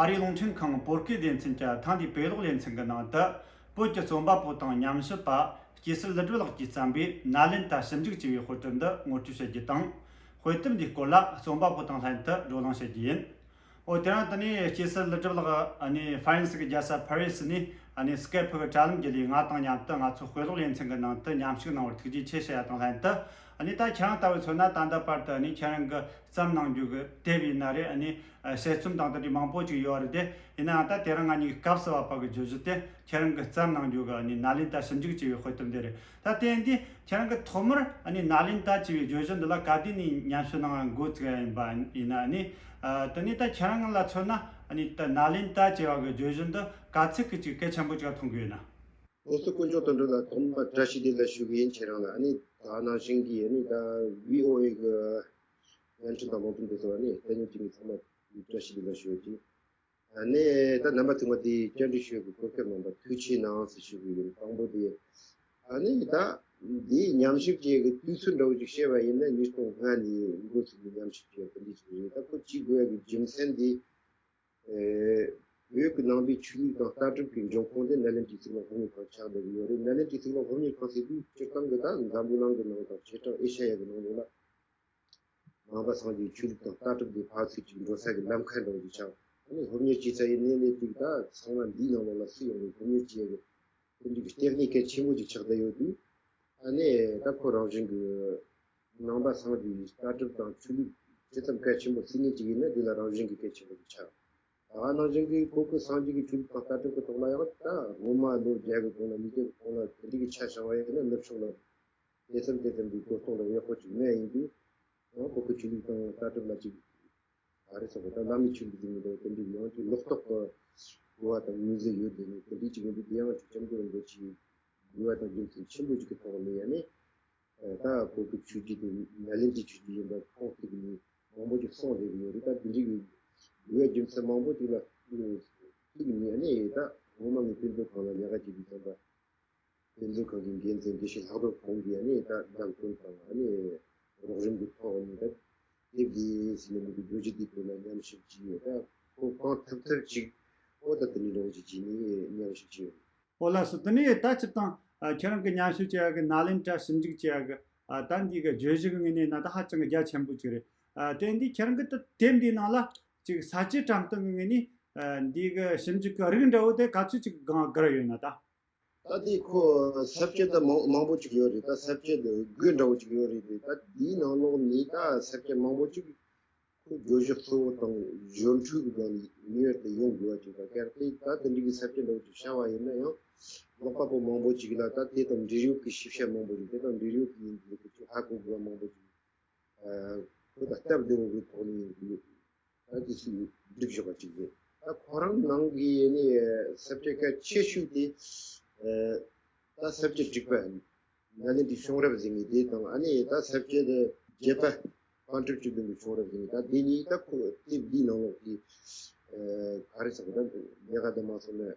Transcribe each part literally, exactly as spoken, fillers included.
ཨ་རིའི་རླུང་འཕྲིན་ཁང་བོད་སྐད་སྡེ་ཚན་གྱི་ཐེངས་འདིའི་དཔེ་ཀློག་ལེ་ཚན་གྱི་ནང་དུ། བོད་ཀྱི་རྩོམ་པ་པོ་དང་ཉམས་ཞིབ་པ་སྐྱེས་སྲིད་ཀླུ་སྒྲུབ་ལགས་ཀྱིས་བརྩམས་པའི་ནཱ་ལེནྡྲ་ཞིབ་འཇུག་ཅེས་པའི་དཔེ་དེབ་འདི་ངོ་སྤྲོད་བྱེད་རྒྱུ་དང་། དཔེ་དེབ་འདིའི་སྐོར་ལ་རྩོམ་པ་པོ་དང་ལྷན་དུ་བགྲོ་གླེང་བྱེད་རྒྱུ་ཡིན། འོ། དེ་རིང་དེ་ནས་སྐྱེས་སྲིད་ཀླུ་སྒྲུབ་ལགས་ཨ་ནི་ཧྥ་རན་སི་གི་རྒྱལ་ས་ཕ་རི་སི་ནས་ཨ་ནི་སི་ཀེབ་གི་དྲ་ལམ་བརྒྱུད་ལས་ང་དང་མཉམ་དུ་ང་ཚོ་དཔེ་ཀློག་ལེ་ཚན་གྱི་ནང་དུ་མཉམ་ཞུགས་གནང་བར་ཐུགས་རྗེ་ཆེ་ཞུ་ཡ་དང་ལྷན་དུ། ཨ་ནི་ད་ཁྱེད་རང་ལྟ་བུ་མཚོན་ན་ད་ལྟ་བར་དུ་ཨ་ནི་ཁྱེད་རང་གིས་བརྩམས་གནང་རྒྱུ་གི་དེབ་ཡིན་ན་རེད། ཨ་ནི་ཨ་དཔྱད་རྩོམ་དང་དེ་འདྲའི་མང་པོ་ཅིག་ཡོད་རེད་དེ། ཡིན་ནའང་ད་དེ་རིང་ང་གཉིས་ཀྱི་སྐབས་སུ་བབས་པ་གི་བརྗོད་གཞི་དེ་ཁྱེད་རང་གིས་བརྩམས་གནང་རྒྱུ་གི་ཨ་ནི་ནཱ་ལེནྡྲ་ཞིབ་འཇུག་ཅེས་པའི་དཔེ་དེབ་འདི་རེད། ད་དེ་ཡིན་དུས་ཁྱེད་རང་གིས་ཐོག་མར་ཨ་ནི་ནཱ་ལེནྡྲ་ཅེས་པའི་བརྗོད་གཞི་འདི་ལ་ག་དུས་ནས་ཉམས་ཞིབ་གནང་འགོ་བཙུགས་ཡ་ཡིན་པ་ཡིན་ན། ཨ་ནི་ཨ་དེ་ནས་ད་ཁྱེད་རང་ལ་མཚོན་ན་ཨ་ནི་ད་ནཱ་ལེནྡྲ་ཅེས་པ་གི་བརྗོད་གཞི་འདི་ག་ཚོད་ཀྱི་ཅིག་གལ་ཆེན་པོ་ཅིག་མཐོང་གི་ཡོད་ན། སློབ་གསོ་དཀོན་མཆོག་དོན་གྲུབ་ལ་ཐོག་མར་བཀྲ་ཤིས་བདེ་ལེགས་ཞུ་གི་ཡིན། ཁྱེད་རང་ལ་ཨ་ནི་ད་ནང་བཞིན་གྱི་ཨ་ནི་ད་བྷི་ཨོ་ཨེ་གི་བརྙན་འཕྲིན་དང་ལུང་འཕྲིན་དེ་ཚོ་ཨ་ནི་ལྟ་མཁན་གྱི་མི་ཚང་མ་བཀྲ་ཤིས་བདེ་ལེགས་ཞུ་གི། ཨ་ནི་ད་རྣམ་པ་ཚང་མ་དེ་བཅར་འདྲི་ཞུ་གི་གོ་སྐབས་གནང་བར་ཐུགས་རྗེ་ཆེ་གནང་ཟེར་ཞུ་གི་ཡིན། དང་པོ་དེ་ཨ་ནི་ད་འདིའི་ཉམས་ཞིབ་བྱེད་ཀྱི་དུས་ཚོད་འདྲ་བོ་ཅིག་བཤད་པ་ཡིན་ན་ཉིས་སྟོང་ལྔ་ནས་འགོ་ཚུགས་ནས་ཉམས་ཞིབ་བྱེད་པ་འདི་ཅིག་རེད། ད་ཁོ་བྱེད་དགོས་ཡ་གི་རྒྱུ་མཚན་དེ། ཨེ། བོད་ཀྱི་ནང་པའི་ཆོས་ལུགས་དང་ལྟ་གྲུབ་ཀྱི་འབྱུང་ཁུངས་དེ་ནཱ་ལེནྡྲའི་གཙུག་ལག་སློབ་གཉེར་ཁང་ཆགས་བསྡད་ཀྱི་ཡོད་རེད། ནཱ་ལེནྡྲའི་གཙུག་ལག་སློབ་གཉེར་ཁང་ཟེར་དུས་སྤྱིར་བཏང་གི་ད་འཛམ་བུ་གླིང་གི་ནང་དང་བྱེ་བྲག་ཨེ་ཤ་ཡ་གི་ནང་ལོགས་ལ་ནང་པ་སངས་རྒྱས་ཆོས་ལུགས་དང་ལྟ་གྲུབ་དེ་ཕར་ཚུར་གཅིག་འགྲོ་ས་གི་ལམ་ཁ་འདྲ་བོ་ཅིག་ཆགས། ཨ་ནི་སློབ་གཉེར་བྱེད་ས་ཡི་གནས་ལས་དེ་ད་ཚང་མ་འདིའི་ནང་ལོགས་ལ་སུ་ཡོང་ནས་སློབ་གཉེར་བྱེད་ཡ་གི་དེ་འདྲའི་གི་ལྟེ་གནས་གལ་ཆེན་པོ་ཅིག་ཆགས་བསྡད་ཡོད་དུས། ཨ་ནི་ད་ཁོ་རང་བཞིན་གྱི་ནང་པ་སངས་རྒྱས་ཀྱི་ལྟ་གྲུབ་དང་ཆོས་ལུགས་ཇི་ཙམ་གལ་ཆེན་པོ་བརྩི་མཁན་ཅིག་ཡིན་ན་འདི་ལ་རང་བཞིན་གྱི་གལ་ཆེན་པོ་ཅིག་ཆགས། ད་ག་ནང་བཞིན་གྱི་བོད་ཀྱི་སངས་རྒྱས་ཀྱི་ཆོས་ལུགས་དང་ལྟ་གྲུབ་ཀྱི་ཐོག་ལ་ཡང་ད་སྔོན་མ་ལོ་བརྒྱ་གི་གོང་ལ་ཉིས་བརྒྱ་གི་གོང་ལ་དེ་འདྲའི་གི་ཆ་བཞག་པ་ཡིན་ན་ནུབ་ཕྱོགས་ལ་དེ་ཙམ་དེ་ཙམ་གྱི་གོ་རྟོགས་ལ་ཡག་པོ་ཅིག་མེད་ཡིན་དུས། ཡང་བོད་ཀྱི་ཆོས་ལུགས་དང་ལྟ་གྲུབ་ལ་ཅིག་ག་རེ་ཟེར་དགོས། ད་བླ་མའི་ཆོས་ལུགས་ཟེར་མི་འདྲ་བ་དེ་འདྲའི་ཡང་ཅིག་ལོག་རྟོག་གི་གོ་བ་དང་ངོས་འཛིན་ཡོད་དེ་ནི་དེ་འདྲའི་ཅིག་ཡིན་དུས། དེ་ཡང་ཅིག་སྐྱབས་མགོན་རིན་པོ་ཆེའི་དགོས་པ་དང་རྒྱུ་མཚན་ཆེན་པོ་ཅིག་གི་ཐོག་ནས་ཡང་ནི་ད་བོད་ཀྱི་ཆོས་བརྒྱུད་དེ་ནཱ་ལེནྡྲའི་ཆོས་བརྒྱུད་ཡིན་པ་ཁོང་ཐུག་ནས་མང་པོ་ཅིག་གསུངས་བསྡད་ཀྱི་ཡོད་རེད། ད་དེ་འདྲའི་གི་དགོས་པའི་རྒྱུ་མཚན་མང་པོ་ཅིག་ལ་ཐུག་ནས་ནི་ད་སྔོན་མ་ངས་དཔེ་མཛོད་ཁང་ལ་ལས་ཀ་བྱེད་དུས་ཙམ་པ། དཔེ་མཛོད་ཁང་གི་འགན་འཛིན་དགེ་བཤེས་ལྷག་རྡོར་ཁོང་གིས་ཨ་ནི་ད་བདམས་ཐོན་དང་ཨ་ནི་རོགས་རམ་གྱི་ཐོག་ནས་ད་དེབ་འདི་ཟིན་ནས་མི་འདུག་བརྗོད་གཞི་འདི་བོད་ལ་ཉམས་ཞིབ་བྱས་ཡོད། ད་ཁོང་གང་ཐུབ་ཐུབ་ཅིག་ཨོ་ད་དེ་ནས་རོགས་ཅིག་བྱས་ནས་ཉམས་ཞིབ་བྱས་ཡོད། ཨོ་ལགས་སོ། དེ་ནས་ད་སྤྱིར་བཏང་ཨ་ཁྱེད་རང་གི་ཉམས་ཞིབ་བྱེད་ཡག་གི་ནཱ་ལེནྡྲ་ཞིབ་འཇུག་བྱེད་ཡག་གི་ཨ་ད་འདི་གི་བརྗོད་གཞི་གི་ངོས་ནས་ན་ད་ཧ་ཅང་གི་རྒྱ་ཆེན་པོ་ཅིག་རེད། ཨ་དེ་འདི་ཁྱེད་རང་གི་ད་དེབ་འདིའི་ནང་ལ་ཅིག་ས་བཅད་གྲངས་སྟོང་གི་ངོས་ནས་ཨ་འདི་གི་ཞིབ་འཇུག་གི་རིགས་འདྲ་བོ་དེ་ག་ཚོད་ཅིག་སྒང་བསྒར་ཡོད་ན་ད། ད་དེ་ཁོ་ས་བཅད་ད་མང་མང་པོ་ཅིག་ཡོད་རེད། ད་ས་བཅད་དགུ་འདྲ་བོ་ཅིག་ཡོད་རེད། ད་དེའི་ནང་ལོགས་ནས་ད་ས་བཅད་མང་པོ་ཅིག་ཁོ་བརྗོད་གཞི་གཙོ་བོ་དང་སྦྱོར་འཕྲོས་ཀྱི་སྒང་ནས་ངེས་པར་དུ་ཡོང་དགོས་པ་ཅིག་དང་། གལ་ཏེ་ད་དེ་འདྲ་གི་ས་བཅད་འདྲ་བོ་ཅིག་བྱ་བ་ཡིན་ན་ཡང་ཀློག་པ་པོ་མང་པོ་ཅིག་ལ་ད་དེ་དང་འབྲེལ་ཡོད་ཀྱི་ཤེས་བྱ་མང་པོ་ཅིག་དེ་དང་འབྲེལ་ཡོད་ཀྱི་ཡིན་དེ་ཁོ་ཅིག་ཧ་གོ་དགོས་པ་མང་པོ་ཅིག་ཁོ་ད་སྟབས་བདེ་བོ་གི་ཐོག་ནས་ཡིན་དགོས། ད་དེ་ཚོ་སྒྲིག་བཞག་པ་ཅིག་རེད། ད་ཁོ་རང་ནང་གི་ནི་ས་བཅད་གལ་ཆེ་ཤོས་དེ་ད་ས་བཅད་དྲུག་པ་ནཱ་ལེནྡྲའི་བྱུང་རབས་ཟེར་མཁན་དེ་དང་། ཨ་ནི་ད་ས་བཅད་བརྒྱད་པ་པཎ་གྲུབ་བཅུ་བདུན་གྱི་བྱུང་རབས་ཟེར་མཁན། ད་དེ་གཉིས་ད་ཁོ་དེབ་འདིའི་ནང་ལོགས་ཀྱི་ག་རེ་ཟེར་དགོས། ད་ལས་ཀ་དེ་མ་སོང་ན།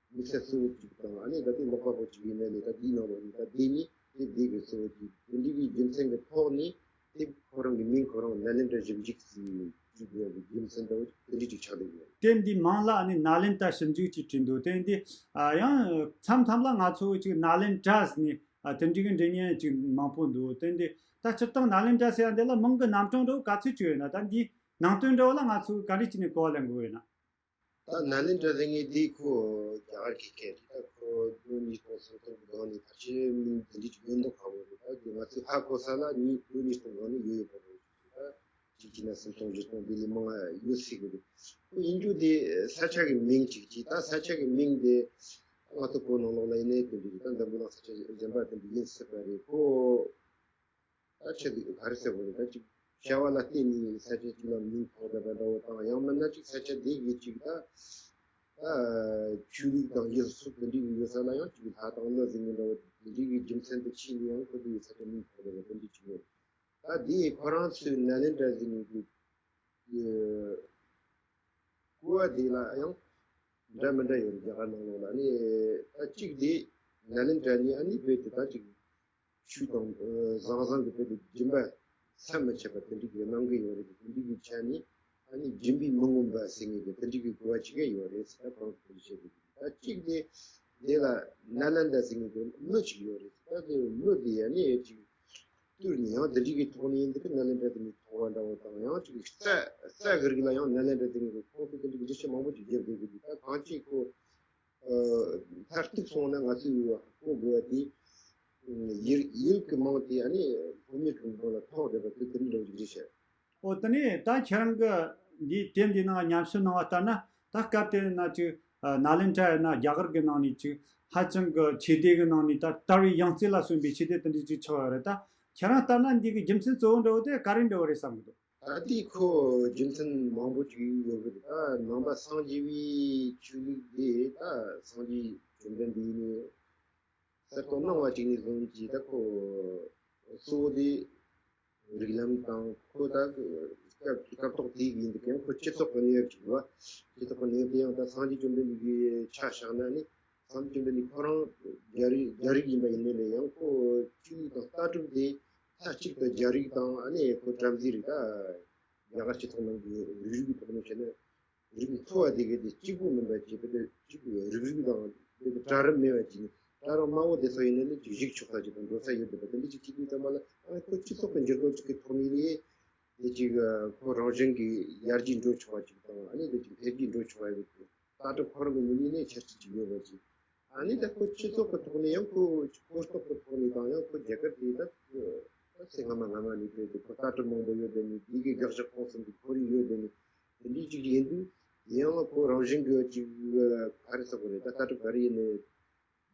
དམིགས་བསལ་གཙོ་བོ་གཅིག་དང་། ཨ་ནི་ད་ལྟའི་ཀློག་པ་པོ་གཅིག་ཡིན་ན་ལས་ད་འདིའི་ནང་ལོགས་ནས་ད་དེ་ནི་དེབ་འདི་གི་གཙོ་བོ་གཅིག་དེ་འདྲའི་གི་རྒྱུ་མཚན་གྱི་ཐོག་ནས་དེབ་ཁོ་རང་གི་མིང་ཁོ་རང་ནཱ་ལེནྡྲ་ཞིབ་འཇུག་ཅེས་བྲིས་དགོས་པའི་རྒྱུ་མཚན་འདྲ་བོ་དེ་འདྲ་ཅིག་ཆགས་བསྡད་ཡོད། དེབ་འདིའི་མིང་ལ་ཨ་ནི་ནཱ་ལེནྡྲ་ཞིབ་འཇུག་ཅེས་བྲིས་འདུག་དེབ་འདི་ཨ་ཡང་མཚམས་མཚམས་ལ་ང་ཚོ་ཅིག་ནཱ་ལེནྡྲ་ཟེར་ནས་ཨ་དེ་འདྲའི་གི་འབྲི་མཁན་ཅིག་མང་པོ་འདུག་དེབ་འདི་ད་སྤྱིར་བཏང་ནཱ་ལེནྡྲ་ཟེར་ཡ་འདི་ལ་མིང་གི་རྣམ་གྲངས་འདྲ་བོ་ག་ཚོད་ཅིག་ཡོད་ན། ད་འདིའི་ནང་དོན་འདྲ་བོ་ལ་ང་ཚོ་ག་འདྲ་བྱས་ནས་གོ་བ་ལེན་དགོས་ཡོད་ན། ད་ནཱ་ལེནྡྲ་ཟེར་མཁན་འདི་ཁོ་རྒྱ་གར་གྱི་སྐད་རེད། ད་ཁོ་ལོ་ཉིས་སྟོང་སུམ་སྟོང་གི་སྒང་ནས་ཕལ་ཆེར་མིང་འདི་འདྲ་ཅིག་ཡོད་མདོག་ཁ་པོ་རེད། ད་འདི་ང་ཚོས་ཧ་གོ་ས་ལ་ཉིས་ལོ་ཉིས་སྟོང་སྒང་ནས་ཡོད་ཡོད་པ་རེད། ད་གཅིག་བྱས་ན་སུམ་སྟོང་བཞི་སྟོང་འདི་ལས་མང་ང་ཡོད་སྲིད་གི་རེད། ཁོ་ཡིན་རྒྱུ་དེ་ས་ཆ་གི་མིང་ཅིག་ཅིག་ད་ས་ཆ་གི་མིང་དེ་ང་ཚོ་བོད་ནང་ལོགས་ལ་ཡིན་ནའི་དེ་འདྲ་རེད། ད་འཛམ་བུ་གླིང་ས་ཆ་གཞན་པ་དེ་འདྲ་ཡིན་སྲིད་པ་རེད། ཁོ་ད་ཆེད་དུ་ག་རེ་ཟེར་དགོས་རེད། ད་ཅིག་བྱ་བ་ལ་བརྟེན་ནས་ས་ཆ་གཅིག་ལ་མིང་ཐོགས་བསྡད་པ་འདྲ་བོ་དང་། ཡང་མིན་ན་ཅིག་ས་ཆ་དེ་གི་ཅིག་ད་ད་ཆོས་ལུགས་དང་ཡུལ་སྲོལ་དེ་འདྲ་གི་ཡོད་ས་ལ་ཡང་ཅིག་ལྷ་དང་ཀླུ་ཟེར་མཁན་འདྲ་བོ་དེ་འདྲ་གི་རྒྱུ་མཚན་དུ་ཕྱིན་ནས་ཡང་ཁོ་ཚོ་གི་ས་ཆ་མིང་ཐོགས་བསྡད་པ་དེ་འདྲ་ཅིག་ཡོད། ད་དེ་ཁོ་རང་ཚོའི་ནཱ་ལེནྡྲ་ཟེར་མཁན་གི་གོ་བ་དེ་ལ་ཡང་འདྲ་མི་འདྲ་ཡོད་རེད། རྒྱ་གར་ནང་ལོགས་ལ་ནི་ད་གཅིག་དེ་ནཱ་ལེནྡྲ་ནི་ཨ་ནི་བོད་དེ་ད་ཅིག་ཆོས་དང་ཨ་ཟང་ཟིང་གི་བོད་དེ་སྦྱིན་པ་ཟམ་མི་ཆད་པ་དེ་འདྲ་གི་གནང་གི་ཡོད་རེད། དེ་འདྲ་གི་ཆ་ནས་ ཨ་ནི་སྦྱིན་པས་མི་ངོམས་པ་ཟེར་མཁན་གྱི་དེ་འདྲ་གི་གོ་བ་ཅིག་ཡོད་རེད་ཟེར། ད་གང་དུ་བཤད་དགོས་ད་གཅིག་དེ་དེ་ལ་ནཱ་ལེནྡྲ་ཟེར་མཁན་གྱི་མི་ཅིག་ཡོད་རེད་ཟེར། ད་དེ་མི་དེ་ཨ་ནི་ཅིག་བཏུལ་ནས་ཡང་དེ་འདྲ་གི་ཐོག་ནས་ཡིན་དུས་ནཱ་ལེནྡྲ་དེ་ནས་ཐོག་པ་འདྲ་བོ་དང་ཡང་ཅིག་རྩ་རྩ་གི་རིགས་ལ་ཡང་ནཱ་ལེནྡྲ་དེ་ནས་ཁོང་ཚོ་དེ་འདྲ་གི་འགྲེལ་བཤད་མང་པོ་ཅིག་བརྒྱབ་བསྡད་གི་འདུག་ད་གང་ཅིག་ཁོ་མཐར་གཏུགས་སོང་ན་ང་ཚོས་གོ་དགོས་པ་དེ། ཡུལ་ཡུལ་གྱི་མིང་དེ་ཨ་ནི་སློབ་གཉེར་གྱི་མིང་ལ་ཐོགས་བསྡད་པ་དེ་དེ་འདྲ་འདྲ་བོ་ཅིག་རེད་ཤག་ཨོ་དེ་ནས་ད་ཁྱེད་རང་གི་འདིའི་དེབ་འདིའི་ནང་ཉམས་ཞིབ་གནང་བ་ལྟར་ན། ད་སྐབས་དེ་ན་ཅིག་ནཱ་ལེནྡྲ་ཡིན་ན་རྒྱ་གར་གྱི་ནང་ནས་ཅིག་ཧ་ཅང་གི་ཆོས་སྡེ་གི་ནང་ནས་ད་དར་བའི་ཡང་རྩེ་ལ་སོན་པའི་ཆོས་སྡེ་དེ་འདྲ་ཅིག་ཆགས་ཡོད་རེད། ད་ཁྱེད་རང་ལྟར་ན་འདི་གི་རྒྱུ་མཚན་གཙོ་བོ་འདྲ་བོ་དེ་ག་རེ་འདྲ་བོ་རེད་བསམ་གི་འདུག་ད་དེ་ཁོ་རྒྱུ་མཚན་མང་པོ་ཅིག་ཡོད་གི་རེད། ད་ནང་པ་སངས་རྒྱས་པའི་ཆོས་ལུགས་དེ་ད་སངས་རྒྱས་བཅོམ་ལྡན་འདས་ནས་གསར་གཏོད་གནང་བ་ཅིག་ནས་བཟུང་གི་ད་ཁོ་གཙོ་བོ་དེ་རིགས་ལམ་དང་ཁོ་ད་སྐབས་སྐབས་ཐོག་དེ་ཡིན་དུས་ཀྱང་ཁོ་སྤྱི་ཚོགས་ཀྱི་གནས་བབ་ཅིག་རེད་བ། སྤྱི་ཚོགས་ཀྱི་གནས་བབ་དེ་ཡང་ད་སངས་རྒྱས་བཅོམ་ལྡན་འདས་ཀྱི་ཆ་བཞག་ན་ནི་སངས་རྒྱས་བཅོམ་ལྡན་འདས་ཁོ་རང་རྒྱ་རིགས་རྒྱ་རིགས་ཡིན་པ་ཡིན་ནའི་ལས་ཡང་ཁོ་ཆོས་ལུགས་དང་ལྟ་གྲུབ་དེ་མཐའ་གཅིག་ཏུ་རྒྱ་རིགས་དང་ཨ་ནི་ཁོ་བྲམ་ཟེའི་རིགས་ད་རྒྱ་གར་སྤྱི་ཚོགས་ནང་གི་རིགས་རུས་ཀྱི་ཐོག་ནས་བཤད་ན། རིགས་ཚོ་བ་དེ་གའི་དེ་གཅིག་པུ་མིན་པ་བྱས་པ་དེ་གཅིག་པུ་རིགས་རུས་དང་དེ་གའི་གྲལ་རིམ་མེད་པ་ཅིག་ནི་གྲལ་རིམ་དམའ་བོ་དེ་ཚོ་ཡིན་ན་ནི་ཅིག་གཞིག་ཆོག་ས་ཅིག་དང་འགྲོ་ས་ཡོད་བསྡད་པ་དེ་འདྲ་ཅིག་བྱེད་དུས་ཙམ་པ་ལ་ཨ་ཁོ་སྤྱི་ཚོགས་ཀྱི་འགྱུར་ལྡོག་ཅིག་གི་ཐོག་ནས་རེད། དེ་ཅིག་ཁོ་རང་བཞིན་གྱི་ཡར་རྒྱས་འགྲོ་ཆོག་པ་ཅིག་དང་ཨ་ནི་དེ་ཅིག་འཕེལ་རྒྱས་འགྲོ་ཆོག་པ་ཡོད་ཀྱི་ལྟ་གྲུབ་ཁོ་རང་གི་ངོས་ནས་ནི་འཆར་གཞི་ཅིག་ཡོད་པ་ཅིག་ཨ་ནི་ད་ཁོ་སྤྱི་ཚོགས་ཀྱི་ཐོག་ནས་ཡང་ཁོ་གོ་རྟོགས་ཀྱི་ཐོག་ནས་དང་ཡང་ཁོ་རྒྱ་གར་དེ་ད་ད་ཚེ་སྔ་མ་སྔ་མ་ནས་བལྟས་ཏེ་ཁོ་ལྟ་གྲུབ་མང་པོ་ཡོད་དེ་ནི་དེ་གའི་དགག་བཞག་གཏོང་སྲིད་པའི་ཁོར་ཡུག་ཡོད་དེ་ནི་དེ་འདྲའི་ཅིག་ཡིན་དུས་ཡང་ཁོ་རང་བཞིན་གྱི་ཅིག་ག་རེ་ཟེར་དགོས་རེད། ད་ལྟ་གྲུབ་ག་རེ་ཡིན་ནའི་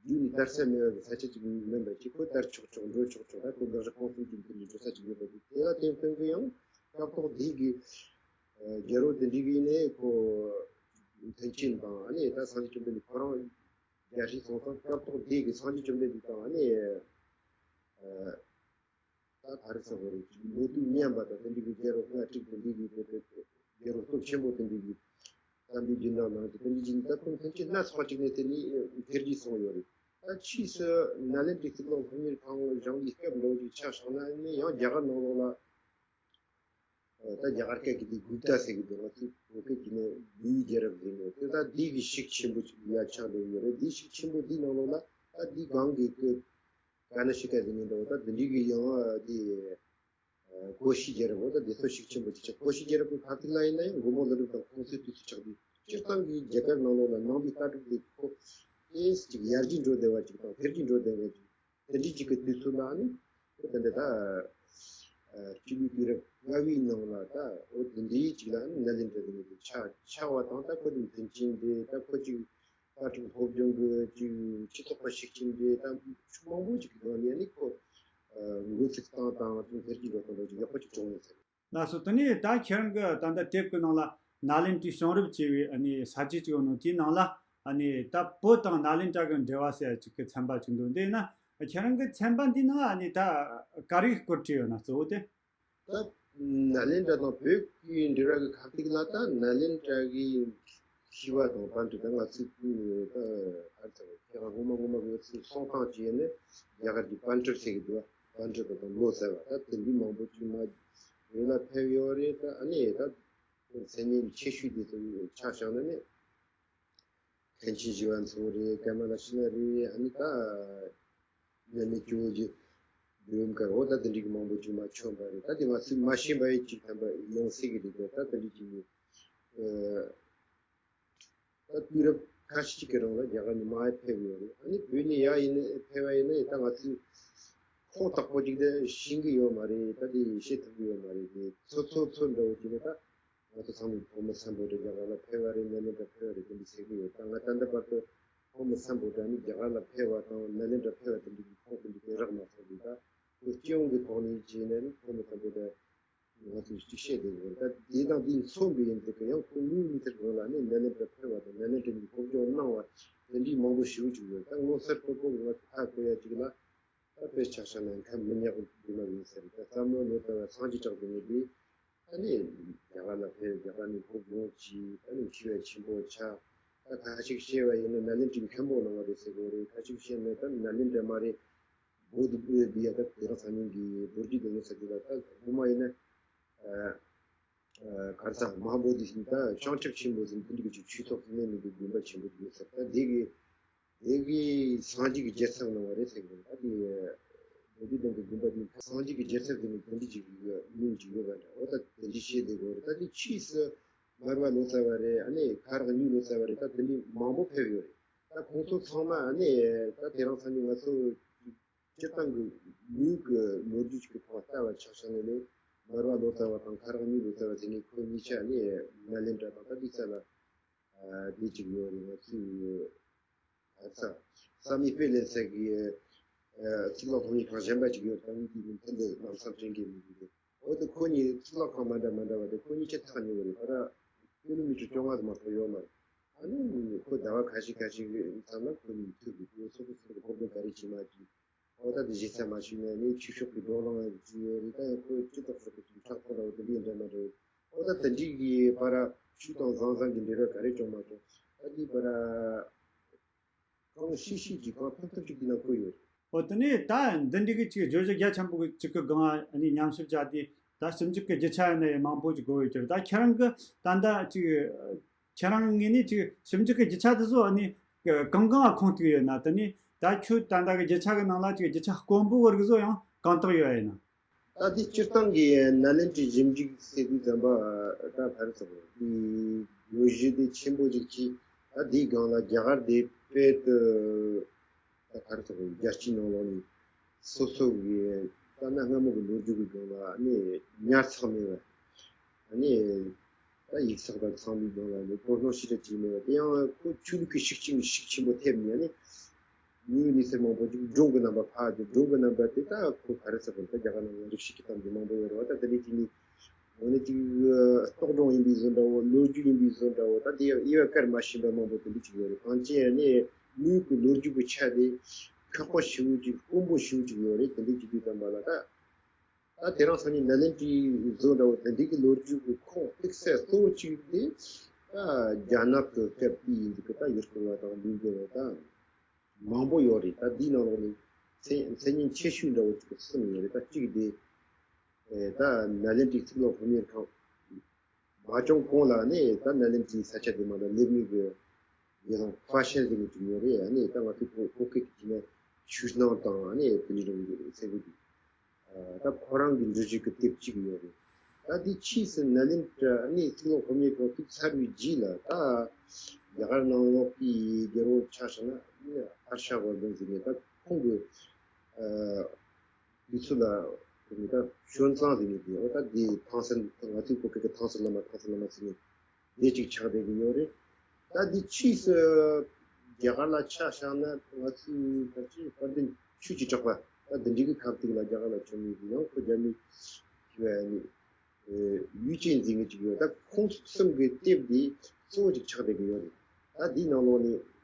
རྒྱུད་ནས་དར་ས་མེད་པའི་ས་ཆ་ཅིག་མིན་པ་ཅིག་ཁོ་དར་ཆོག་ཆོག་འགྲོ་ཆོག་ཆོག་ད་ཁོ་དགག་བཞག་གཏོང་སྲིད་ཀྱི་དེ་འདྲའི་འགྲོ་ས་ཅིག་ཡོད་པ་དེ་དེ་ལ་བརྟེན་བརྟེན་གྱི་ཡང་སྐབས་ཐོག་དེ་གི་རྒྱལ་པོ་དེ་འདྲའི་གི་ནས་ཁོ་མཐུན་རྐྱེན་དང་ཨ་ནི་ད་སངས་རྒྱས་བཅོམ་ལྡན་འདས་ཁོ་རང་རྒྱལ་སྲིད་སོང་ཙང་སྐབས་ཐོག་དེ་གི་སངས་རྒྱས་བཅོམ་ལྡན་འདས་དང་ཨ་ནི་ད་ག་རེ་ཟེར་དགོས་རེད། ལོ་དུས་མཉམ་པ་དང་དེ་འདྲའི་གི་རྒྱལ་པོ་ལྔ་དྲུག་དེ་འདྲའི་གི་དེ་དེ་རྒྱལ་པོ་སྟོབས་ཆེན་པོ་དེ་འདྲའི་གི་བསམ་པའི་སྦྱིན་བདག་གནང་རྒྱུ་དེ་འདྲའི་གི་ད་ཁོང་ཐམས་ཅད་སྣ་ཚོགས་པ་ཅིག་ནས་དེ་ནི་འཕེལ་རྒྱས་སོང་ཡོད་རེད། ད་ཕྱིས་སུ་ནཱ་ལེནྡྲའི་གཙུག་ལག་སློབ་གཉེར་ཁང་བཞེངས་པའི་སྐབས་འདྲ་བོ་ཅིག་ཆ་བཞག་ན་ནི་ཡང་རྒྱ་གར་ནང་ལོགས་ལ་ད་རྒྱ་གར་སྐད་ཀྱི་དེ་གུཔྟ་ཟེར་གི་འདུག་ང་ཚོའི་བོད་སྐད་ཀྱི་ནི་གུའི་རྒྱལ་རབས་ཟེར་ནས་དེ་ད་འདི་གི་ཤུགས་ཆེན་པོ་ཅིག་ཡ་ཆགས་འགྲོ་ཡོད་རེད། འདིའི་ཤུགས་ཆེན་པོ་འདིའི་ནང་ལོགས་ལ་ད་འདི་གང་གི་སྐད་ཀ་ན་ཤི་ཀ་ཟེར་ནས་འདྲ་བོ་ད་འདི་འདྲའི་གི་ཡང་དེ་ཀོ་ཤའི་རྒྱལ་རབས་འོ་ད་དེ་ཚོ་ཤུགས་ཆེན་པོ་ཅིག་ཆགས། ཀོ་ཤའི་རྒྱལ་རབས་ཀྱི་ཁ་ཐུག་ལ་ཡིན་ན་ཡང་མགོན་པོ་ཀླུ་སྒྲུབ་དང་ཁོང་ཚོའི་དུས་སུ་ཆགས་དུས་སྤྱིར་བཏང་གི་རྒྱ་གར་ནང་ལོགས་ལ་ནང་པའི་ལྟ་གྲུབ་དེ་ཁོ་ཨེས་ཅིག་ཡར་རྒྱས་འགྲོ་བསྡད་པ་ཅིག་དང་འཕེལ་རྒྱས་འགྲོ་བསྡད་པ་ཅིག་དེ་འདྲའི་ཅིག་གི་དུས་ཚོད་ལ་ནི་ཁོ་དེ་འདྲ་ད་སྤྱི་ལོའི་དུས་རབས་ལྔ་བའི་ནང་ལ་ད་འོ་དེ་འདྲའི་ཅིག་ལ་ནི་ནཱ་ལེནྡྲ་དེ་ནི་ཆགས་ཆགས་པ་དང་ད་ཁོ་དེ་མཐུན་རྐྱེན་དེ་ད་ཁོ་ཅིག་ལྟ་གྲུབ་སློབ་སྦྱོང་གི་ཅིག་སྤྱི་ཚོགས་པ་ཤུགས་ཆེན་རེད། ད་ཕྱོགས་མང་པོ་ཅིག་གི་སྒང་ནས་ནི་ཁོ་འགོ་ཚུགས་སྟངས་དང་ཅུང་འཕེལ་རྒྱས་འགྲོ་སྟངས་ལ་ཅིག་ཡག་པོ་ཅིག་བྱུང་ཡོད་ཟེར། ལགས་སོ། དེ་ནས་ད་ཁྱེད་རང་གི་ད་ལྟ་དེབ་ཀྱི་ནང་ལ་ནཱ་ལེནྡྲའི་བྱུང་རབས་ཅེས་པའི་ཨ་ནི་ས་བཅད་ཅིག་ཡོད་ནོ་དེའི་ནང་ལ་ཨ་ནི་ད་བོད་དང་ནཱ་ལེནྡྲ་གི་འབྲེལ་བ་ཟེར་ཅིག་གི་ཚན་པ་ཅིག་འདུག་འདི་ན་ཁྱེད་རང་གི་ཚན་པ་འདིའི་ནང་ཨ་ནི་ད་ག་རེ་སྐོར་བྲིས་ཡོད་ན་གཙོ་བོ་དེ། ད་ནཱ་ལེནྡྲ་དང་བོད་ཀྱི་འབྲེལ་བ་གི་ཁ་ཐུག་ལ་ད་ནཱ་ལེནྡྲ་གི་ཤི་བ་དང་པཎ་གྲུབ་ད་ང་ཚོས་ད་ཨར་ཚ་བའི་ཁྱེད་རང་ངོ་མ་ངོ་མ་གི་སོང་སྟངས་ཀྱི་ཡིན་ནི་རྒྱ་གར་གྱི་པཎ་གྲུབ་ཟེར་གི་འདུག་པཎ་གྲུབ་དང་ལོ་ཟེར་བ་ད་དེ་འདྲའི་མང་པོ་ཅིག་མ་བོད་ལ་ཕེབས་ཡོད་རེད། ད་ཨ་ནི་ད་མཚན་སྙན་ཆེ་ཤོས་དེ་ཚོ་ཆ་བཞག་ན་ནི། མཁན་ཆེན་ཞི་བ་འཚོ་རེད། ཀ་མ་ལ་ཤི་ན་རེད། ཨ་ནི་ད་མཉམ་མེད་ཇོ་བོ་རྗེ་འབུམ་དཀར་འོ་ད་དེ་འདྲའི་གི་མང་པོ་ཅིག་མ་བྱོན་པ་རེད། ད་དེ་ང་ཚོས་མ་ཤེས་པ་ཡི་ཅིག་ཐམ་པ་ཡང་སྲིད་གི་རེད། ད་དེ་འདྲའི་ཅིག་ཨ་ད་དུས་རབས་ཁ་ཤས་ཅིག་གི་རིང་ལ་རྒྱ་གར་ནས་མར་ཕེབས་ཡོད་རེད། ཨ་ནི་བོད་ནས་ཡར་ཡིན་ན་ཕེབས་པ་ཡིན་ན་ད་ང་ཚོས་ཁོང་དག་པོ་ཅིག་ད་ཤེས་གི་ཡོད་མ་རེད། ད་དེ་བཤད་ཐུབ་གི་ཡོད་མ་རེད། དེ་ཚོ་ཚོ་ཚོ་འདྲ་བོ་ཅིག་ལ་ད། ང་ཚོ་ཚང་མས་ཕོ་མོ་སམ་བྷོ་ཊ་རྒྱ་གར་ལ་ཕེབས་པ་རེད། ནཱ་ལེནྡྲ་ཕེབས་པ་རེད། དེ་འདྲ་ཟེར་གི་ཡོད། ད་ང་ད་ལྟ་བར་དུ་ཕོ་མོ་སམ་བྷོ་ཊ་ནི་རྒྱ་གར་ལ་ཕེབས་པ་དང་ནཱ་ལེནྡྲ་ཕེབས་པ་དེ་འདྲ་གི་ཁོངས་དེ་འདྲ་གི་རག་མ་སོང་དུས་ད་ཁོ་སྤྱི་ཡོངས་ཀྱི་ཐོག་ནས་བྱས་ན་ནི་ཕོ་མོ་སམ་བྷོ་ཊ་ང་ཚོས་ཅིག་བཤད་བསྡད་ཡོད་རེད། ད་དེ་དང་དེ་མཚོན་པའི་ཡིན་ཚེ་གི་ཡང་ཁོ་མིའི་མི་ཚེ་གང་ལ་ནི་ནཱ་ལེནྡྲ་ཕེབས་པ་དང་ནཱ་ལེནྡྲ་ནས་སློབ་སྦྱོང་གནང་བ་དེ་འདྲའི་མང་པོ་ཞེ་པོ་ཅིག་ཡོད། ད་ངོ་མཚར་པོ་པོ་ང་ཚོ་ཧ་གོ་ཡ་ཅིག་ལ། ད་དཔེ་ཆ་བཞག་ན་ཁམས་མི་ཉག་གི་མདུན་ལམ་ཡིན་ཟེར། ད་བསམ་བློ་ལོ་ལྟར་བ་སངས་རྒྱས་གྲགས་པའི་ངེས་པས་ཨ་ནི་རྒྱ་གར་ལ་ཕེབས། རྒྱ་གར་ནས་སློབ་སྦྱོང་བྱས། ཨ་ནི་ཤེས་པ་ཆེན་པོ་ཆགས། ད་ཁ་ཅིག་བཤད་པ་ཡིན་ན་ནཱ་ལེནྡྲའི་མཁན་པོ་གནང་བ་རེད་ཟེར་གོ་རེད། ཁ་ཅིག་བཤད་ན་ད་ནཱ་ལེནྡྲ་མ་རེད། བོད་དུ་བོད་དུ་ཡ་ད་དེ་རིང་སང་ཉིན་གྱི་བོད་ཀྱི་སྡེ་སྣོད་ས་ཁུལ་ལ་ད་སྔོན་མ་ཡིན་ན། གར་ས་མང་པོ་དེ་བཞིན་ད་བྱང་ཆུབ་ཆེན་པོ་ཟེར་དེ་འདྲ་གི་ཆོས་ཐོག་ནས་མི་འདུག་དགོན་པ་ཆེན་པོ་དེ་ཡོད་ས་ད་དེ་གི་དེ་གི་སངས་རྒྱས་ཀྱི་རྒྱལ་ཚབ་གནང་བ་རེད་ཟེར་གི་ད་དེ་བོད་དུས་དང་གི་དགོན་པ་དེ་སངས་རྒྱས་ཀྱི་རྒྱལ་ཚབ་ཟེར་ནས་དེ་འདྲ་ཅིག་མིང་ཅིག་ཡོད་པ་འདྲ་འོ་ད་དེ་འདྲ་བཤད་བསྡད་དགོས་རེད། ད་དེ་ཕྱིས་སུ་མར་པ་ལོ་ཙཱ་བ་རེད། ཨ་ནི་ཁ་རག་གཉིས་ལོ་ཙཱ་བ་རེད། ད་དེ་འདྲ་མང་པོ་ཕེབས་ཡོད་རེད། ད་ཁོང་ཚོ་ཚང་མ་ཨ་ནི་ད་དེ་རིང་སང་ཉིན་ང་ཚོ་སྤྱིར་བཏང་གི་ལུས་ཀྱི་ལོ་རྒྱུས་ཀྱི་ཐོག་ལྟ་བ་ཆ་བཞག་ན་ནི་མར་པ་ལོ་ཙཱ་བ་དང་ཁ་རག་གཉིས་ལོ་ཙཱ་བ་ཟེར་ནས་ཁོ་གཉིས་ཆ་ནི་ནཱ་ལེནྡྲ་དང་ད་འདི་ས་ལ་འདི་གཅིག་ཡོད་རེད། ང་ཚོའི་ས་བསམ་ཡས་དཔེ་ལེན་ས་གི་ཚིག་ལོག་སློབ་གཉེར་ཁང་གཞན་པ་ཅིག་ཡོད་དང་དེའི་མིང་ཚེ་འདི་ལམ་སང་དྲན་གི་མི་འདུག་འོ་དེ་ཁོ་གཉིས་ཚིག་ལོག་ཁང་མ་འདྲ་མ་འདྲ་བ་དེ་ཁོ་གཉིས་ཆ་ཐག་ཉེ་བོ་རེད། ཕར་ཀི་ལོ་མི་ཊར་བཅོ་ལྔ་དུ་མ་གཏོགས་ཡོད་མ་རེད། ཨ་ནི་ཁོ་ཟླ་བ་ཁ་ཤས་ཁ་ཤས་ཀྱི་མཚམས་ལ་ཁོ་གཉིས་ཐུག་གི་ཁོ་སོ་སོ་སོ་སོ་ཧོབ་དོན་ག་རེ་བྱེད་མ་བྱེད། ཨོ་ད་དེ་གཞི་རྩ་མ་བྱུང་ན་ནི་ཆོས་ཕྱོགས་ཀྱི་བགྲོ་གླེང་ཡང་བྱེད་ཡོད་རེད། ད་ཡང་ཁོ་སྤྱི་ཚོགས་སོགས་ཀྱི་ཁྲག་པ་འདྲ་བོ་དེ་འདྲའི་འདྲ་མ་འདྲ་བོ། ཨོ་ད་དེ་འདྲའི་གི་བར་ཆོས་དང་བཟང་བཟང་གི་འབྲེལ་བ་ག་རེ་བྱུང་མ་བྱུང་། ད་དེའི་བར་གང་ཤེས་ཤེས་ཀྱི་གང་ཐུབ་ཐུབ་ཀྱི་དེ་ན་བཀོད་ཡོད་རེད། ཨོ་དེ་ནས་ད་འདི་འདྲའི་གི་ཅིག་བརྗོད་གཞི་རྒྱ་ཆེན་པོ་གི་ཅིག་གི་སྒང་ཨ་ནི་ཉམས་ཞིབ་བྱ་དེ་ད་ཞིབ་འཇུག་གི་རྒྱུ་ཆ་ཡིན་ན་ཡང་མང་པོ་ཅིག་དགོས་ཡོད་ཀྱི་རེད། ད་ཁྱེད་རང་གི་ད་ལྟ་ཅིག་ཁྱེད་རང་ངོས་ནས་ཅིག་ཞིབ་འཇུག་གི་རྒྱུ་ཆ་དེ་ཚོ་ཨ་ནི་གང་གང་ལ་ཁུངས་གཏུགས་ཡོད་ན། དེ་ནས་ད་ཁྱོད་ད་ལྟ་གི་རྒྱུ་ཆ་གི་ནང་ལ་ཅིག་རྒྱུ་ཆ་དཀོན་པོ་བར་གི་བཟོ་ཡང་གང་དག་ཡོད་ཡིན་ན། ད་འདི་སྤྱིར་བཏང་གི་ནཱ་ལེནྡྲའི་ཞིབ་འཇུག་ཟེར་དུས་ཙམ་པ་ད་ག་རེ་ཟེར་དགོས་འདི་ལོ་རྒྱུས་དེ་ཆེན་པོ་ཅིག་གིས་ད་འདིའི་སྒང་ལ་རྒྱ་གར་དེ་དཔེ་དུ་ད་ག་རེ་ཟེར་དགོས་རྒྱལ་སྤྱིའི་ནང་ལོགས་ནས་སོ་སོ་གི་ད་གནའ་སྔ་མོ་གི་ལོ་རྒྱུས་ཀྱི་སྒང་ལ་ནི་ཉར་ཚགས་མེད་པ། ཨ་ནི་ད་ཡིག་ཚགས་དང་ཚང་མའི་ནང་ལ་ནི་དོ་སྣང་ཞེ་དྲག་བྱས་མེད་པ་དེ་ཡང་ཁོ་ཆོས་ལུགས་ཀྱི་ཤུགས་རྐྱེན་ཤུགས་ཆེན་པོ་ཐེབས་ནས་ཨ་ནི་དངོས་ཡོད་གནས་ཚུལ་མང་པོ་ཅིག་སྒྲུང་གི་རྣམ་པ་ཕར་ཅིག་སྒྲུང་གི་རྣམ་པ་དེ་ད་ཁོ་ག་རེ་ཟེར་དགོས་ད་རྒྱ་གར་ནང་ལ་རིགས་ཤིག་གི་གཏམ་རྒྱུད་མང་པོ་ཡོད་རེད་བ། ད་དེ་འདྲའི་ཅིག་ནི་འོ་ན་ཅིག་རྟོག་སྒྲུང་ཡིན་པའི་བཟོ་འདྲ་བོ་ལོ་རྒྱུས་ཡིན་པའི་བཟོ་འདྲ་བོ་ད་དེ་ཡང་དབྱེ་བ་བཀར་མ་ཤེས་པ་མང་པོ་དེ་འདྲ་ཅིག་ཡོད་རེད། གང་ཅི་ཡང་ནི་དངོས་ཡོད་ཀྱི་ལོ་རྒྱུས་ཀྱི་ཆ་དེ་ཁག་པོ་ཞེ་པོ་ཅིག་དཀོན་པོ་ཞེ་པོ་ཅིག་ཡོད་རེད། དེ་འདྲའི་ཅིག་དུས་ཙམ་པ་ལ་ད། ད་དེ་རིང་སང་ཉིན་ནཱ་ལེནྡྲའི་བཟོ་འདྲ་བོ་དེ་འདྲའི་གི་ལོ་རྒྱུས་ཀྱི་ཁུངས་གཏུགས་ས་གཙོ་བོ་གཅིག་དེ་ད་རྒྱ་ནག་གི་སྐབས་དེའི་འདི་གི་ད་ཡུལ་སྐོར་བ་དང་ལུང་སྐོར་བ་ད་མང་པོ་ཡོད་རེད། ད་འདིའི་ནང་ལོགས་ནས་མཚན་མཚན་སྙན་ཆེ་ཤོས་འདྲ་བོ་གཅིག་གསུམ་ཡོད་རེད། ད་གཅིག་དེ་ད་ནཱ་ལེནྡྲའི་གཙུག་ལག་སློབ་གཉེར་ཁང་མ་བྱུང་གོང་ལ་ནི་ད་ནཱ་ལེནྡྲའི་ས་ཆ་དེ་མ་ད་སླེབས་མི་གི་དགེ་སློང་ཧྥ་ཤན་ཟེར་མི་དེ་ཡོད་རེད། ཨ་ནི་ད་ང་ཚོའི་བོད་བོད་སྐད་ཀྱི་བྲིས་ན་ཆོས་སྣང་དང་ཨ་ནི་དེ་འདྲ་རུ་ཡོད་རེད་ཟེར་གི་འདུག་ད་ཁོ་རང་གི་འགྲེལ་བརྗོད་ཀྱི་དེབ་གཅིག་ཡོད་རེད། ད་དེ་ཕྱིས་སུ་ནཱ་ལེནྡྲ་ཨ་ནི་གཙུག་ལག་སློབ་གཉེར་ཁང་བཙུགས་ཚར་བའི་རྗེས་ལ་ད་རྒྱ་གར་ནང་ལོགས་ཀྱི་རྒྱལ་པོ་ཆ་བཞག་ན་ཧར་ཤ་གོ་བརྡུང་ཟེར་ནས་ད་ཁོང་གི་དུས་ཚོད་ལ་ད་ཤོན་ཙང་ཟེར་ནས་དེ་འོ་ད་དེ་ཐང་སན་ང་ཚོའི་བོད་སྐད་ཀྱི་ཐང་སན་བླ་མ་ཐང་སན་བླ་མ་ཟེར་ནས། དེ་གཅིག་ཆགས་བསྡད་ཀྱི་ཡོད་རེད། ད་འདི་ཕྱིས་སུ་རྒྱ་གར་ལ་ཆ་བཞག་ན་ང་ཚོའི་ཕལ་ཆེར་དཔལ་ལྡན་ཆོས་ཀྱི་གྲགས་པ་ད་འདི་འདྲའི་གི་ཁ་ཐུག་ལ་རྒྱ་གར་ལ་བྱུང་མེད་ཀྱི་ཡང་ཁོ་རྒྱ་མི་ཞུ་བ་ནི་ཡུས་ཅན་ཟེར་མཁན་ཅིག་ཡོད། ད་ཁོང་གསུམ་གྱི་དེབ་འདི་གཙོ་བོ་ཅིག་ཆགས་བསྡད་ཀྱི་ཡོད་རེད། ད་འདིའི་ནང་ལོགས་ནས་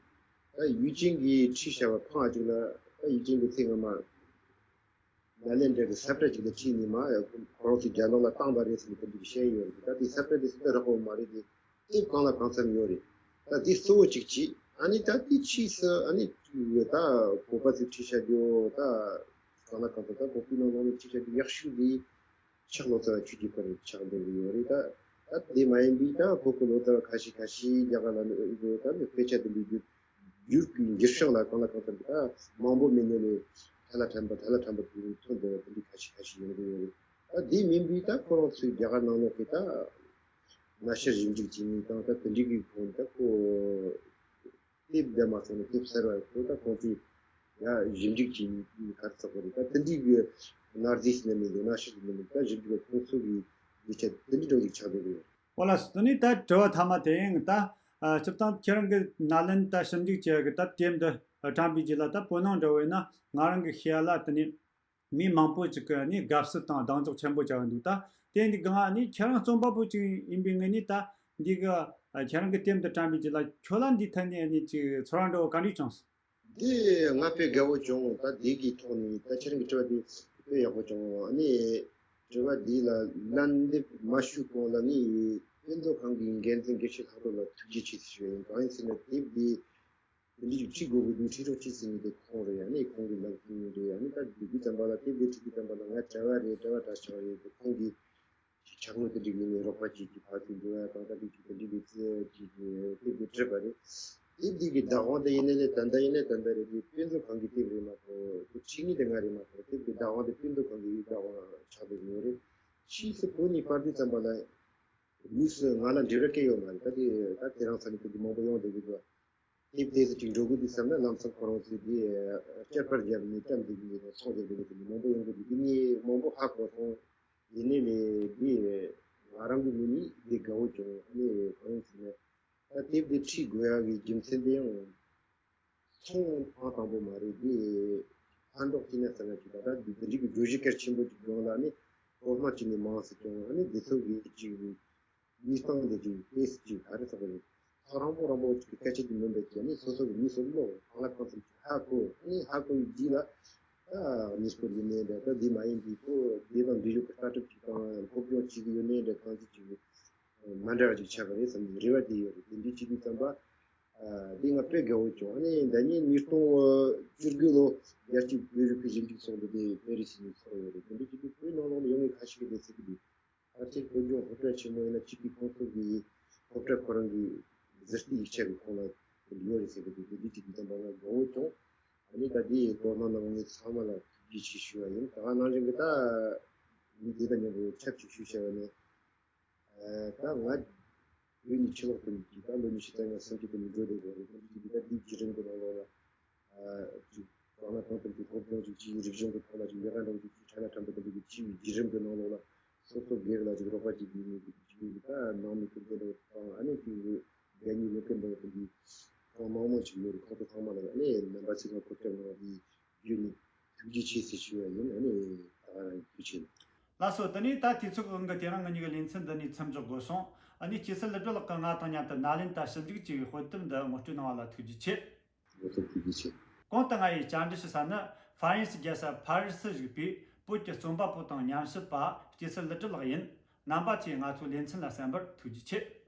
ད་ཡུས་ཅན་གྱིས་ཁྲིད་བཞག་པ་ཕང་ཅིག་ལ་ད་ཡུས་ཅན་གྱི་ཚེ་སྔ་མ། ནཱ་ལེནྡྲ་གི་ས་བཀྲ་ཅིག་ལ་ཁྲིད་ནས་མ་ཁོ་རང་ཚོའི་རྒྱ་ནག་ལ་བཏང་པ་རེད་ཟེར་ནས་དེ་འདྲ་བཤད་ཡོད་རེད། ད་དེ་ས་བཀྲ་དེ་སུ་ལ་རག་པ་མ་རེད་དེ་དེབ་གང་ལ་གང་འཚམ་ཡོད་རེད། ད་དེ་གཙོ་བོ་གཅིག་བྱས་ཨ་ནི་ད་དེ་ཕྱིས་སུ་ཨ་ནི་ད་བོད་པ་ཚོས་ཁྲིད་བྱ་རྒྱུ་ད་གང་ལ་གང་འཚམ་ད་བོད་པའི་ནང་ལོགས་ནས་ཁྲིད་བྱ་རྒྱུ་ཡག་ཤོས་དེ་ཕྱག་ལོ་ཙཱ་བ་ཆོས་ཀྱི་དཔལ་ཆགས་བསྡད་ཀྱི་ཡོད་རེད། ད་ད་དེ་མ་ཡིན་པའི་ད་བོད་ཀྱི་ལོ་ཙཱ་བ་ཁ་ཤས་ཁ་ཤས་རྒྱ་གར་ལ་ནི་ཨེ་འགྲོ་ད་ནི་དཔེ་ཆ་དེ་འདྲ་བསྒྱུར་བསྒྱུར་གྱི་འགྱུར་ཕྱོགས་ལ་གང་ལ་གང་འཚམ་ད་མང་པོ་མི་ཉན་ནས་ཐ་ལ་ཕྲན་བུ་ཐ་ལ་ཕྲན་བུ་དེ་ཐོན་འདུག་དེ་འདྲ་ཁ་ཤས་ཁ་ཤས་ཡོང་གི་ཡོད་རེད། ད་དེ་མིན་པའི་ད་ཁོ་རང་ཚོའི་རྒྱ་གར་ནང་ལོགས་ཀྱི་ད་གནའ་ཤུལ་ཞིབ་འཇུག་བྱེད་མཁན་དང་ད་དེ་འདྲའི་གི་ཁོང་ད་ཁོ་དེབ་འདི་མ་ཚང་ནས་དེབ་གསར་བ་ཁོ་ད་ཁོང་ཚོས་ཡ་ཞིབ་འཇུག་བྱེད་མཁན་ག་རེ་ཟེར་དགོས་རེད། ད་དེ་འདྲའི་གི་གནའ་རྫས་ཟེར་ན་མི་འདུག་གནའ་ཤུལ་ཟེར་ན་མི་འདུག་ད་ཞིབ་འཇུག་པ་ཁོང་ཚོ་གི་ཡིག་ཆ་དེ་འདྲའི་འདྲ་ཞིག་ཆགས་བསྡད་ཀྱི་ཡོད། ཨོ་ལགས་སོ། དེ་ནས་ད་དྲི་བ་མཐའ་མ་དེ་ཡང་ད་ཨ་སྤྱིར་བཏང་ཁྱེད་རང་གི་ནཱ་ལེནྡྲ་ཞིབ་འཇུག་བྱེད་ཀྱི་ད་དེབ་འདི་དྲངས་པའི་རྗེས་ལ་ད་བོད་ནང་འདྲ་བོ་ཡིན་ན་ང་རང་གི་ཤེས་ཡ་ལ་དེ་ནས་མི་མང་པོ་ཅིག་གིས་ནི་དགའ་བསུ་དང་གདེང་འཇོག་ཆེན་པོ་བྱ་གི་འདུག་ད་དེ་འདི་གང་ནི་ཁྱེད་རང་རྩོམ་པ་པོ་ཅིག་ཡིན་པའི་ངོས་ནས་ད་འདི་གི་ཨ་ཁྱེད་རང་གི་དེབ་འདི་དྲངས་པའི་རྗེས་ལ་ཁྱོད་ལ་འདི་ཐད་ནས་ནི་ཅིག་ཚོར་བ་འདྲ་བོ་ག་འདྲ་བྱུང་སོང་། འདི་ང་དཔེ་དགའ་བོ་བྱུང་། ད་འདི་གི་ཐོག་ནས་ད་ཁྱེད་རང་གི་དྲི་བ་འདི་དཔེ་ཡག་པོ་བྱུང་། ཨ་ནི་དྲི་བ་འདི་ལ་ལན་འདེབས་མ་ཞུས་གོང་ལ་ནི་དཔེ་མཛོད་ཁང་གི་འགན་འཛིན་དགེ་བཤེས་ལྷག་རྡོར་ལ་ཐུགས་རྗེ་ཆེ་ཞུ་ཡ་ཡིན། གང་ཡིན་ཟེར་ན་དེབ་འདི་དེ་འདྲ་ཅིག་ཁྲིད་དགོས་ཀྱི་འདུག་ཁྲིད་རོགས་གྱིས་ཟེར་ནས་དེ་ཁོང་རེད། ཨ་ནི་ཁོང་གི་ལམ་སྟོན་རེད། ཨ་ནི་ད་འདི་གི་ཙམ་པ་ལ་དེབ་འདི་ཁྲིད་དུས་ཙམ་པ་ལ་ང་གྲྭ་བ་རེད། གྲྭ་བ་གྲྭ་ཆགས་རེད། དེ་ཁོང་གིས་ཁྱེད་ དྲི་བ་དང་ད་ལྟ་དེ་ཅིག་དེ་འདྲ་དེ་ཅིག་དེབ་དེ་བྲིས་པ་རེད། དེབ་འདི་གི་བདག་དབང་དེ་ཡིན་ནའི་ལས་ད་ལྟ་ཡིན་ནའི་ད་ལྟ་རེད། དེ་དཔེ་མཛོད་ཁང་གི་དེབ་རེད་མ་གཏོགས་དེ་ཁྲིད་མཁན་དེ་ང་རེད་མ་གཏོགས་དེབ་ཀྱི་བདག་དབང་དེ་དཔེ་མཛོད་ཁང་གི་བདག་དབང་ཆགས་བསྡད་ཡོད་རེད། ཕྱིས་སུ་བོད་ནས་པར་སྐྲུན་བརྩམས་པ་ལ་དངོས་སུ་ང་ལ་འབྲེལ་བ་སྐད་ཡོད་མ་རེད། ད་དེ་ད་དེ་རིང་ས་ནས་དེ་འདྲ་མང་པོ་ཡོང་བསྡད་ཀྱི་འདུག་དེབ་དེ་ཚོ་ཅིག་འགྲོ་དགོས་དུས་བསམ་ན་ལམ་སང་ཁོ་རང་ཚོས་དེ་བསྐྱར་པར་བརྒྱབ་ནས་བཀྲམ་བསྡད་ཀྱི་ཡོད་རེད། ཚོང་བསྡད་ཀྱི་ཡོད་རེད། དེ་མང་པོ་ཡོང་གི་འདུག་དེ་ངས་མང་པོ་ཧ་གོ་སོང་། ཡིན་ནའི་ལས་དེ་ང་རང་གི་ངོས་ནས་དེ་དགའ་བོ་བྱུང་། ཨ་ནི་གང་ཡིན་ཟེར་ན་ད་དེབ་དེ་ཁྲིད་དགོས་ཡག་གི་རྒྱུ་མཚན་དེ་ཡང་ཚོང་ཨང་དང་པོ་མ་རེད། དེ་ཕན་ཐོགས་ཅི་ན་ཟེར་ན་ཅིག་ད་ལྟ་འདི་འདི་འདྲའི་གི་བརྗོད་གཞི་གལ་ཆེན་པོ་ཅིག་ཡོང་ལ་ནི་གོ་སྨྲ་ཅི་ནས་མང་ཟེར་ཀྱང་ཨ་ནི་འདི་ཚོ་གི་ཅིག་གནས་སྟངས་འདི་ཅིག་དཔེ་སྲིད་ཅིག་ག་རེ་ཟེར་དགོས་རེད། ཚོ་རང་པོ་རང་པོ་ཅིག་གི་སྐད་ཆ་ཅིག་མིན་པའི་ཀྱི་ནི་སོ་སོ་གི་མི་སོ་སོ་གང་ལ་གང་འཚམ་ཅིག་ཧ་གོ། ཨ་ནི་ཧ་གོ་ཡི་རྗེས་ལ་ད་གནས་སྐོར་ཡིན་ནའི་འདྲ། ད་འདི་མ་ཡིན་པའི་ཁོ་འདི་དང་འབྲེལ་ཡོད་ཀྱི་ལྟ་གྲུབ་ཅིག་དང་སློབ་སྦྱོང་བྱེད་ཀྱི་ཡོད་ནའི་འདྲ། གང་ཅི་ཅིག་མ་འདྲ་བ་ཅིག་ཆགས་པ་རེད་བསམ་ནས་རེ་བ་དེ་ཡོད་རེད། དེ་འདྲའི་བྱེད་དུས་ཙམ་པ། ཨ། འདི་ང་དཔེ་དགའ་བོ་བྱུང་། ཨ་ནི་ཟླ་ཉིན་ཉིས་སྟོང་བཅུ་དགུ་ལོ་རྒྱལ་སྤྱིའི་བོད་རིག་པའི་ཞིབ་འཇུག་ཚོགས་འདུ་དེ་པེ་རི་སི་ནས་ཚོགས་ཡོད་རེད། དེ་འདྲ་བྱེད་དུས་བོད་ནང་ལོགས་ལ་ཡོད་མཁན་ཁ་ཤས་ཀྱིས་འདི་ཟེར་གྱི་འདུག་ཕལ་ཆེར་བོད་ལྗོངས་སློབ་གྲྭ་ཆེན་མོ་ཡིན་ན་གཅིག་གིས་ཁོང་ཚོ་གི་སློབ་གྲྭ་ཁོ་རང་གི་ཟུར་ལྟའི་ཡིག་ཆ་གི་ཁོངས་ལ་ཡོད་རེད་ཟེར་གྱི་འདུག་དེ་འདྲ་བྱེད་དུས་ཙམ་པ་ང་དགའ་བོ་བྱུང་། ཨ་ནི་ད་དེའི་དོ་སྣང་གནང་མཁན་ཚང་མ་ལ་ཐུགས་རྗེ་ཆེ་ཞུ་བ་ཡིན། ད་ག་ནང་བཞིན་གྱི་ད་མི་དེ་དང་མཉམ་དུ་ཆབས་ཅིག་ཞུས་བྱས་པ་ནས། ད་ང་བོད་ནས་ཕྱི་ལོགས་ཕེབས་ནས་ད་ལོ་ཉི་ཤུ་རྩ་ལྔ་སུམ་ཅུ་དེ་ནས་འགྲོ་བསྡད་ཡོད་རེད། ད་འདི་ད་འདི་བརྒྱུད་རིམ་གྱི་ནང་ལོགས་ལ་ཅིག་གང་ལ་གང་འཚམ་གྱི་སློབ་སྦྱོང་ཅིག་བྱས། རིག་གཞུང་གི་ཐོག་ལ་ཅིག་ལས་ཀ་འདྲ་བོ་ཅིག་བྱས། ཕྲ་ལ་ཕྲན་བུ་དེ་འདྲ་ཅིག་བྱས་པའི་བརྒྱུད་རིམ་གྱི་ནང་ལོགས་ལ་སོ་སོ་སྒེར་ལ་ཅིག་རོགས་པ་ཅིག་བྱས་ནས་ཅིག་ད་ནང་མི་ཀུན་དེ་འདྲ་བོ་དང་། ཨ་ནི་ཅིག་རྒན་ཡོལ་ལས་ཀ་འདྲ་བོ་དེ་འདྲའི་གང་མང་མང་ཅིག་ཡོད་རེད། ཁོང་ཚོ་ཚང་མ་ལ་ཨ་ནི་རྣམ་པ་ཚོས་ང་གོ་སྐབས་གནང་བ་དེ་བརྒྱུད་ནས་ཐུགས་རྗེ་ཆེ་ཟེར་ཞུ་བ་ཡིན། ཨ་ནི་ད་ག་རང་ཡིན། ཐུགས་རྗེ་ཆེ། ལགས་སོ། དེ་ནས་ད་དུས་ཚོད་ཀྱི་དབང་གིས་དེ་རིང་ང་གཉིས་ཀྱི་ལེ་ཚན་འདི་ནས་མཚམས་འཇོག་དགོས་སོང་། ཨ་ནི་སྐྱེད་ཚལ་ཀླུ་སྒྲུབ་ལགས་ཀྱིས་ང་དང་མཉམ་དུ་ནཱ་ལེནྡྲ་ཞིབ་འཇུག་ཅེས་པའི་དཔེ་དེབ་འདི་ངོ་སྤྲོད་གནང་བ་ལ་ཐུགས་རྗེ་ཆེ། ལགས་སོ། ཐུགས་རྗེ་ཆེ། གོང་དུ་ང་ཡིས་བཅར་འདྲི་ཞུ་ས་ནི་ཧྥ་རན་སི་རྒྱལ་ས་ཕ་རི་སིར་བཞུགས་པའི་བོད་ཀྱི་རྩོམ་པ་པོ་དང་ཉམས་ཞིབ་པ་སྐྱེད་ཚལ་ཀླུ་སྒྲུབ་ལགས་ཡིན། རྣམ་པ་ཚོས་ང་ཚོའི་ལེ་ཚན་ལ་གསན་པར་ཐུགས་རྗེ་ཆེ།